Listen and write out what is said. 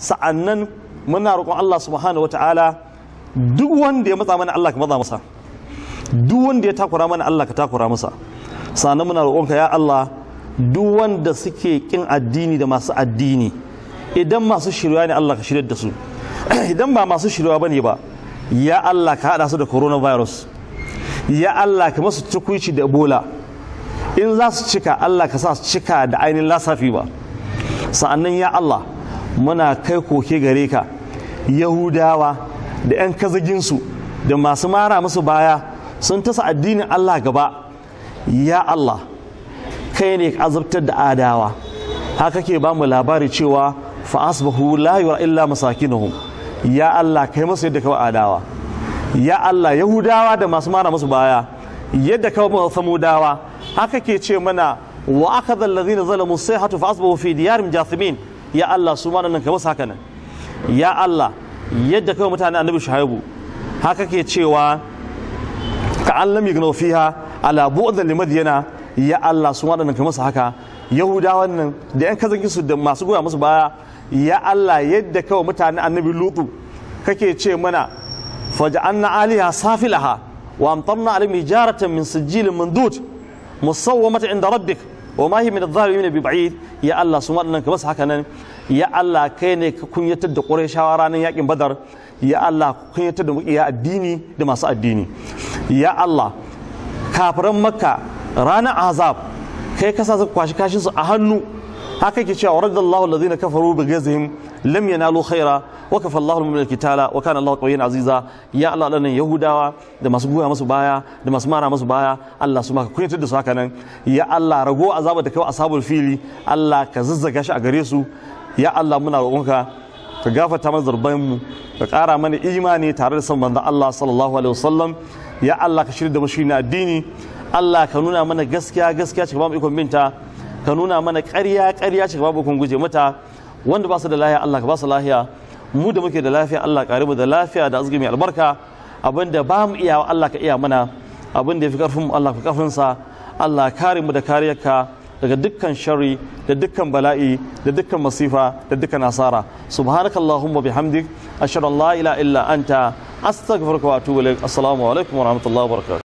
Sa'annan muna roƙon Allah subhanahu wataala, duk wanda ya matsa mana Allah ka matsa masa, duk wanda ya takura mana Allah ka takura masa. Sa'annan muna roƙonka ya Allah, duk wanda suke kin addini da masu addini, idan masu shirya ne Allah ka shirya da su, idan ba masu shirya bane ba ya Allah ka hada su da coronavirus, ya Allah ka masu tukuici da Ebola, in za su cika Allah ka sa su cika da ainihin lasafi ba. Sa'annan ya Allah muna kai koke gare ka, Yahudawa da 'yan kazaginsu da masu mara musu baya sun tasa addinin Allah gaba. Ya Allah kai ne ka azabtar da adawa, haka ke ba mu labari cewa fa asbahu la yura illa masakinuhum. Ya Allah kai masu yadda kawai adawa, ya Allah Yahudawa da masu mara musu baya yadda kawai samudawa, haka ke ce mana wa akadha alladhina zalamu sayhatu fa asbahu fi diyarihim jathimin. Ya Allah su ma nan ka musu haka nan. Ya Allah yadda kawai mutane annabi Shu'aibu, haka ke cewa ka an lam yagnu fiha ala bu'dan limadyana. Ya Allah su ma nan ka musu haka. Yahudawan nan da yan kazankin su da masu goya musu baya, ya Allah yadda kawai mutane annabi Lutu kake ce mana faj'alna aliha safilaha wa amtarna alaihim hijaratan min sijilin mandud musawwamatan inda rabbik wa ma hiya min adh-dhalimin bi ba'id. Ya Allah su waɗannan ka basu haka nan. Ya Allah kai ne ka kunyatar da Qurayshawa ranar yakin Badar. Ya Allah kunyatar da mukiya addini da masu addini. Ya Allah kafiran Makka ranar Azab kai ka sa su kwashi kashin su a hannu, haka yake cewa radallahu alladhina kafaru bi ghazihim lam yanalu khaira wa kafa Allahu al-mu'minina qitala wa kana Allahu qawiyyan aziza. Ya Allah nan Yahudawa da masu goya musu baya da masu mara musu baya, Allah su maka kunyatar da su haka nan. Ya Allah rago azaba da kai ashabul fili, Allah ka zazzaga shi a gare su. Ya Allah muna roƙonka ka gafarta mana zarban mu, ka ƙara mana imani tare da son manzon Allah sallallahu alaihi wasallam. Ya Allah ka shirya da mu shi na addini. Allah ka nuna mana gaskiya gaskiya ce ka ba mu ikon binta, ka nuna mana ƙarya ƙarya ce ka ba mu ikon guje mata. Wanda ba su da lahiya Allah ka ba su lahiya, mu da muke da lafiya Allah ƙare mu da lafiya da arziki mai albarka. Abinda ba mu iya Allah ka iya mana, abinda ya fi ƙarfin mu Allah ka ƙarfin sa. Allah kare mu da kariyarka daga dukkan sharri da dukkan bala'i da dukkan masifa da dukkan asara. Subhanakallahumma bihamdik, ashhadu an la ilaha illa anta, astaghfiruka wa atubu ilaik. Assalamu alaikum wa rahmatullahi wa barakatuh.